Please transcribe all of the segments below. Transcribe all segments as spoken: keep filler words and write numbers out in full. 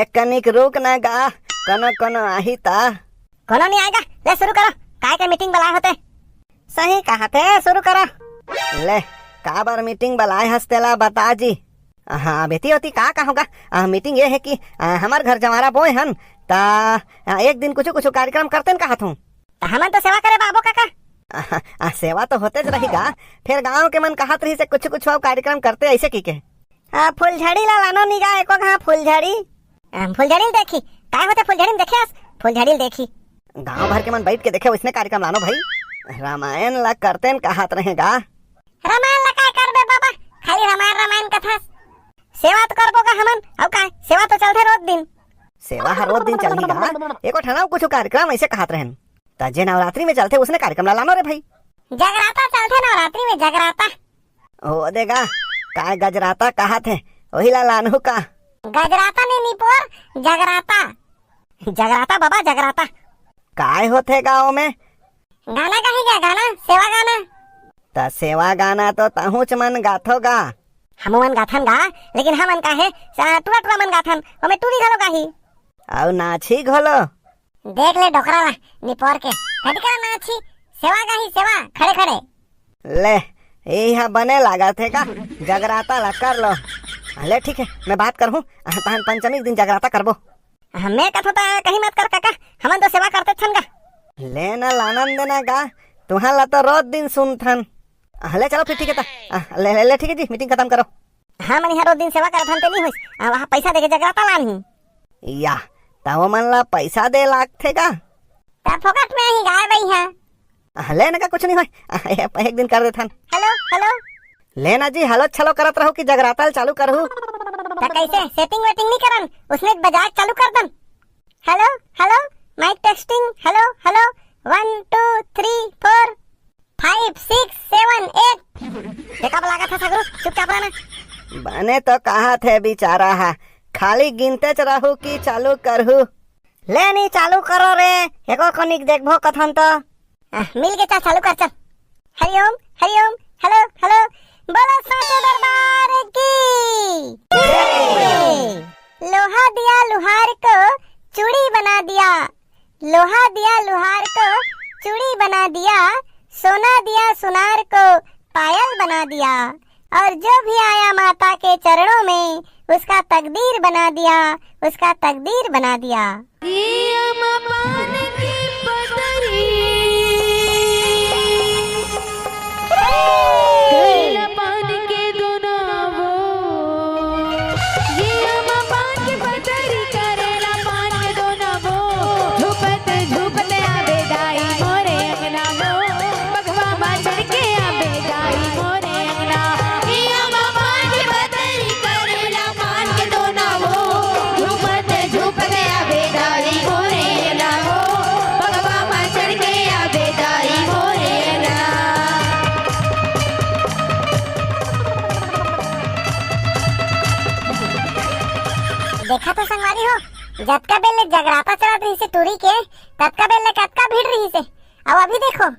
एक कनिक रुक ना गा, कोनो कोनो आही ता। कोनो नहीं आएगा, ले शुरू करो, काय के मीटिंग बुलाए होते? सही कहा थे, शुरू करो। ले, काबर मीटिंग बुलाए हस तेला बता जी। हाँ, बेटी होती का कहोगा? आ, मीटिंग ये है कि आ, हमर घर जवारा बोए हन, ता आ, एक दिन कुछ कुछ कार्यक्रम करते न कहत हूँ। त हमन तो सेवा करे बाबो काका। आ, आ, सेवा तो होते ज रही गा, फिर गांव के मन कहत रही से कुछ कुछ अउ कार्यक्रम करते ऐसे की के। आ, फुलझड़ी ला लानो निगा एको घा फुलझड़ी। आ, फुलझड़ी ल देखी, काय होते फुलझड़ी म देखे अस? फुलझड़ी ल देखी। गांव भर के मन बैठ के देखे वैसने कार्यक्रम लानो भाई। रामायण ला करते न कहत रहे गा। रामायण ला काय करबे बाबा, खाली रामायण रामायण कथस। सेवा तो करबो का हमन, अउ काय, सेवा तो चलथे रोज दिन। सेवा हर रोज दिन चलही गा, एको ठन अउ कुछ कार्यक्रम ऐसे कहत रहन। त जे नवरात्रि में चलथे उसने कार्यक्रम ला लानो रे भाई। जगराता चलथे नवरात्रि में, जगराता। ओ देगा, काय गजराता कहत हे, वही ला लानहू का? गजराता ने निपोर, जगराता। जगराता बाबा, जगराता। काय होथे गाँव में? गाना गाही क्या, गाना, सेवा गाना। त सेवा गाना तो तहूच मन गाथो गा। हमू मन गाथन गा, लेकिन हमन का हे, सा-, टूरा टूरा मन गाथन, ओमे टूरी घलो गाही। अउ नाची घलो। देख ले डोकरा ला, निपोर के। हट कर नाची, सेवा गाही, सेवा, खड़े खड़े। ले, यही हा बने लागत हे का? जगराता ला कर लो। ले ठीक है, मैं बात करहूँ, तहन पंचमी के दिन जगराता करबो। हमें कथो ता कहीं मत कर काका, हमन तो सेवा करते थन गा। ले ना लानन देना गा, तुहां ला तो रोज दिन सुनथन। आ, ले चलो फिर ठीक है ता। आ, ले, ले, ले ठीक है जी, मीटिंग खत्म करो। हाँ, मन यहाँ रोज दिन सेवा करत हन ते नहीं होइस। आ, वहाँ पैसा देके जगराता लान ही। या, तब मन ला पैसा दे लागथे का? तब फोकट में ही गाय बई है। आ, ले ना का कुछ नहीं होय। आ, ए-, एक दिन कर देथन। Hello, hello. ले ना जी, हेलो छलो करत रहू कि जगराता ल चालू करहू। त कैसे? सेटिंग वेटिंग नहीं करन? उसने बजाय चालू कर दन। Hello, hello, mike testing, hello, hello, one, two, three, four, five, six, seven, eight. देखा बला का था सगरो, चुपचाप रहना। बने तो कहा थे बेचारा हा, खाली गिनते च रहू कि चालू करहू। ले नी चालू करो रे, एको कोनिक देखबो कथन तो। आ, मिल के चल, चालू कर, चल। हरिओम, हरिओम, हेलो, हेलो, बोलो साचे दरबार की। जय। लोहा दिया लुहार को चूड़ी बना दिया, लोहा दिया लुहार को चूड़ी बना दिया, सोना दिया सुनार को पायल बना दिया, और जो भी आया माता के चरणों में, उसका तकदीर बना दिया, उसका तकदीर बना दिया। ये अम्मा पान की पतरी, करेला पान के दोना वो। ये अम्मा पान की पतरी, करेला पान के दोना वो। झूपत झूपत आवे दाई मोरे अंगना वो। बघवा मा चढ़ के आवे दाई मोरे अंगना। ये अम्मा पान की पतरी, करेला पान के दोना वो। झूपत झूपत आवे दाई मोरे अंगना वो। बघवा मा चढ़ के आवे दाई मोरे अंगना। देखा तो संगवारी हो, जतका बेर ले जगराता चलत रहिसे टूरी के, ततका बेर ले कतका भीड़ रहिसे। अब अभी देखो,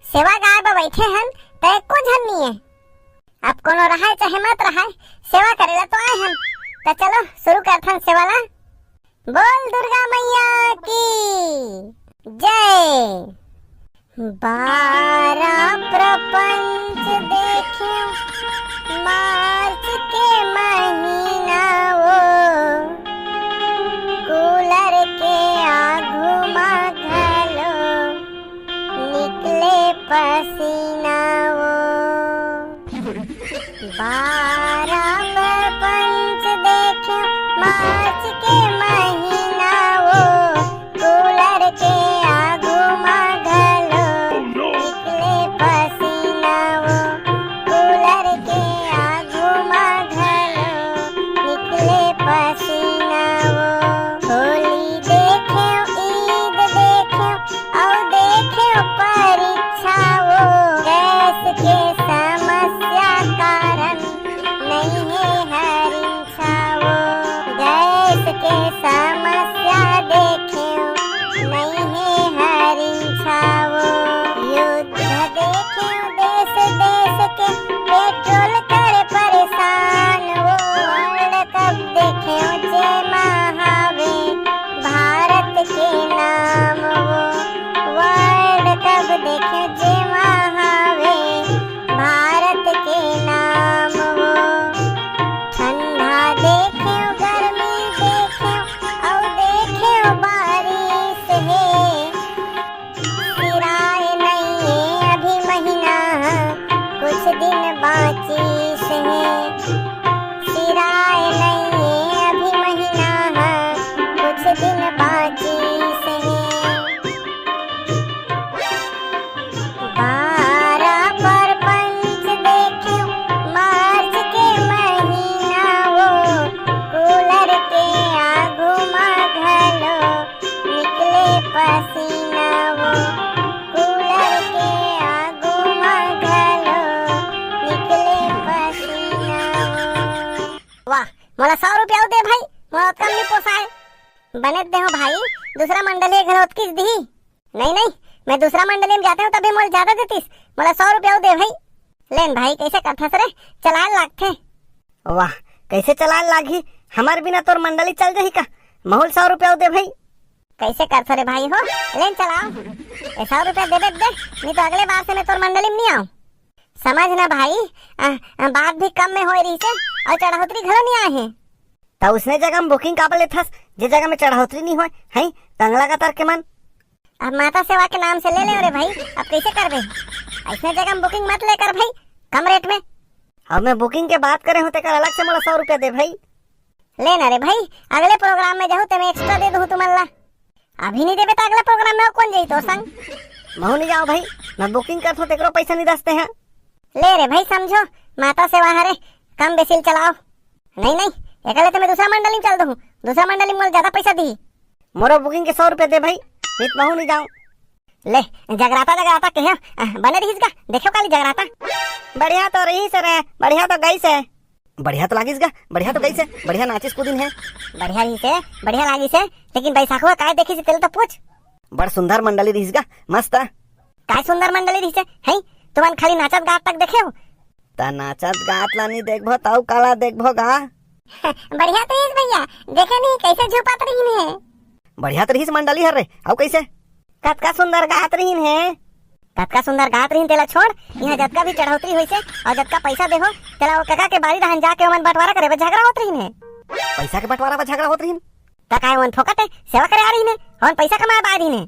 सेवा गाय बर बैठे हन, त एको झन नहीं है। अब कोनो रहाय चाहे मत रहाय, सेवा करेला तो आए हन। त चलो, शुरू करथन सेवा ला। बोल दुर्गा मैया की जय। बारह प्रपंच देखे मार्च के महीना वो, कूलर के आगू मा घलो निकले पसीना वो। बारह प्रपंच देखे मार्च के महीना वो, कूलर के आगू मा घलो निकले पसीना वो, कूलर के आगू मा घलो निकले पसीना वो। होली देखे, ईद देखे, अउ देखे परीक्षा वो। गैस के समस्या कारण नहीं है हरिन छावो। गैस के समस्या देखेव, नइहे हरिन छावो। युद्ध देखेव देश देश के, पेट्रोल करे परेशान वो। World Cup देखेव जेमा हावे पप्पा, मोला सौ रुपया अउ दे भाई, मोला ओतका म नइ पोसाय। बने दे हो भाई, दूसरा मंडली घलो ओतकीच दिही। नहीं, नहीं, मैं दूसरा मंडली में जाते हूँ, तभी मोला ज्यादा देतीस। मोला सौ रुपया अउ दे भाई। लेन भाई, कैसे करथस रे, चलाए लागथे। वाह, कैसे चलाए लागही? हमर बिना तोर मंडली चल जाही का? महूल सौ रुपया अउ दे भाई। कैसे करथो रे भाई हो? लेन चलाओ। ए, सौ रुपया देबे दे, नहीं तो अगले बार से मैं तोर मंडली में नहीं आऊँ। समझ ना भाई, आ, आ, बात भी कम में होए रहिसे अउ चढ़ौतरी घलो नहीं आए हे। त उसने जगह में बुकिंग काबर लेथस, जे जगह में चढ़ौतरी नहीं होए, हैं? तंगला का तर के मन। अब माता सेवा के नाम से ले ले रे भाई, अब कैसे करबे? ऐसने जगह में बुकिंग मत लेकर भाई, कम रेट में। अब मैं बुकिंग के बात करे हूँ, तेकर अलग से मोला सौ रुपया दे भाई। ले ना रे भाई, अगले प्रोग्राम में जाहू ते मैं एक्स्ट्रा दे दूँ तुमन ला। अभी नहीं देबे त अगला प्रोग्राम में अउ कोन जाही तोर संग? महू नहीं जाओ भाई, मैं बुकिंग करथो, तेकरो पैसा नहीं दसते हैं। ले रे भाई, समझो, माता सेवा हरे, कम बेसी ल चलाओ। नहीं, नहीं, एकले तो मैं दूसरा मंडली में चल दूँ, दूसरा मंडली में मोला ज्यादा पैसा दी। मोरो बुकिंग के सौ रुपया दे भाई, नहीं तो महू नहीं जाऊँ। ले, जगराता, जगराता के ह, आ, बने रहिस गा, देखेव काली जगराता। बढ़िया तो रहिस रे, बढ़िया तो गइस हे। बढ़िया तो लागिस गा, बढ़िया तो गइस हे, बढ़िया नाचिस कूदिन हे। बढ़िया रहिस हे, बढ़िया लागिस हे, लेकिन बैसाखवा काय देखिस तेला तो पूछ। बड़ सुंदर मंडली रहिस गा, मस्त। काय सुंदर मंडली रहिस हे, हैं? तुमन खाली नाचत गात तक देखेव? त नाचत गात ला नहीं देखबो, त अउ काला देखबो गा? बढ़िया तो रहिस भैया, देखे नहीं कैसे झूपत रहिन हे। बढ़िया तो रहिस मंडली हर रे, अउ कैसे? कतका सुंदर गात रहिन हे। कतका सुंदर गात रहिन तेला छोड़, इहाँ जतका भी चढ़ौतरी होइसे अउ जतका पैसा देहो, तेला वो कका के बारी रहन जाके ओमन बंटवारा करे बर झगड़ा होत रहिन हे। पैसा के बंटवारा बर झगड़ा होत रहिन? त काय ओमन फोकट हे, सेवा करे आ रहिन हे, ओमन पैसा कमाए बर आ रहिन हे।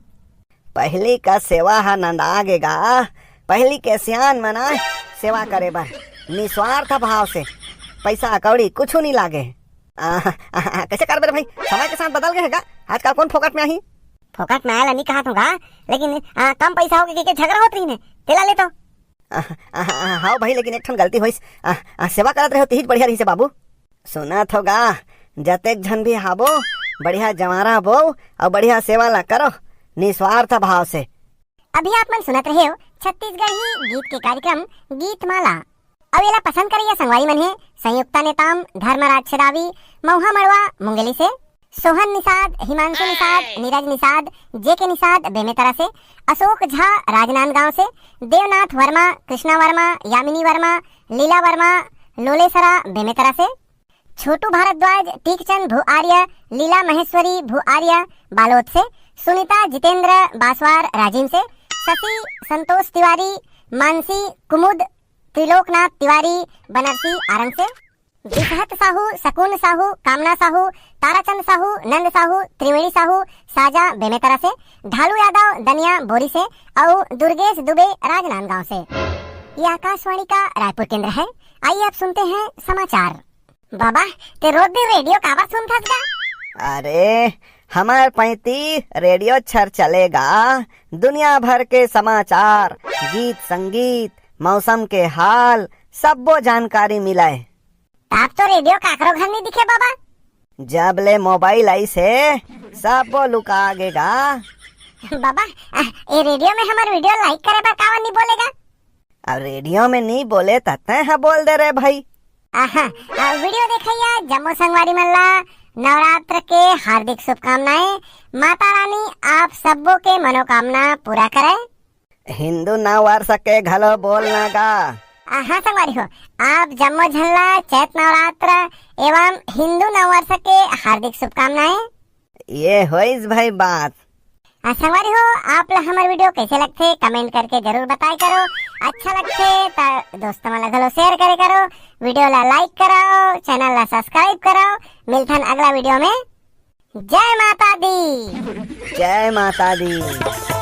पहिली का सेवा ह नंदा गे गा, पहिली के सियान मन आय सेवा करे बर, निस्वार्थ भाव से, पैसा कौड़ी कुछु नहीं लागे। आ, आ, आ, कैसे करबे रे भाई, समय के साथ बदल गए हे गा, आजकल कोन फोकट में आही? फोकट में आए ला नहीं कहत हूँ गा, लेकिन आ, कम पैसा होगे के झगड़ा होत रहिन हे, तेला ले तो। आ, आ, आ, हाव भाई, लेकिन एक ठन गलती होइस। आ, आ, सेवा करत रहे हो, तिहीच बढ़िया रहिसे बाबू। सुनत हो गा, जतेक झन भी हाबो, बढ़िया जवारा बो अउ बढ़िया सेवा ला करो, निस्वार्थ भाव से। अभी आप मन सुनत रहे हो छत्तीसगढ़ी गीत के कार्यक्रम गीत माला। अउ एला पसंद करइया संगवारी मन हे संयुक्ता नेताम, धर्मराज छेदावी, मऊहा मड़वा मुंगेली से, सोहन निषाद, हिमांशु निषाद, नीरज निषाद, जेके निषाद बेमेतरा से, अशोक झा राजनांदगांव से, देवनाथ वर्मा, कृष्णा वर्मा, यामिनी वर्मा, लीला वर्मा, लोलेसरा बेमेतरा से, छोटू भारद्वाज, टीकचंद भूआर्य, लीला महेश्वरी भूआर्य बालोद से, सुनीता जितेंद्र बासवार राजिम से, शशि संतोष तिवारी, मानसी कुमुद, त्रिलोकनाथ तिवारी बनारसी आरंग से, बिसहत साहू, शकुन साहू, कामना साहू, ताराचंद साहू, नंद साहू, त्रिवेणी साहू, साजा बेमेतरा से, ढालू यादव दनिया बोरी से अउ दुर्गेश दुबे राजनांदगांव से। ये आकाशवाणी का रायपुर केंद्र है। आइए, अब सुनते हैं समाचार। बाबा, ते रोज दिन रेडियो काबर सुनथस गा? अरे, हमर पैती रेडियो छर चलेगा, दुनिया भर के समाचार, गीत संगीत, मौसम के हाल, सब्बो जानकारी मिलय। त अब तो रेडियो काकरो घर नहीं दिखे बाबा। जब ले मोबाइल आइस हे, सब्बो लुका गे गा। बाबा, आ, ए रेडियो में हमर वीडियो लाइक करे बर काबर नहीं बोले गा? अब रेडियो में नहीं बोले त तैं ह बोल दे रे भाई। आहा, आ, वीडियो देखइया जम्मो संगवारी मन ला नवरात्र के हार्दिक शुभकामनाएं। माता रानी आप सब्बो के मनोकामना पूरा करे। हिंदू नव वर्ष के घलो बोल ना गा। आ, हाँ संगवारी हो, आप जम्मो झन ला चैत नवरात्र एवं हिंदू नव वर्ष के हार्दिक शुभकामनाएं। ये होइस भाई बात। आ, संगवारी हो, आप ला हमर वीडियो कैसे लगथे, कमेंट करके जरूर बताए करो। अच्छा लगथे त दोस्त मन ला घलो शेयर करे करो, वीडियो ला लाइक करो, चैनल ला सब्सक्राइब करो। मिलथन अगला वीडियो में। जय माता दी। जय माता दी।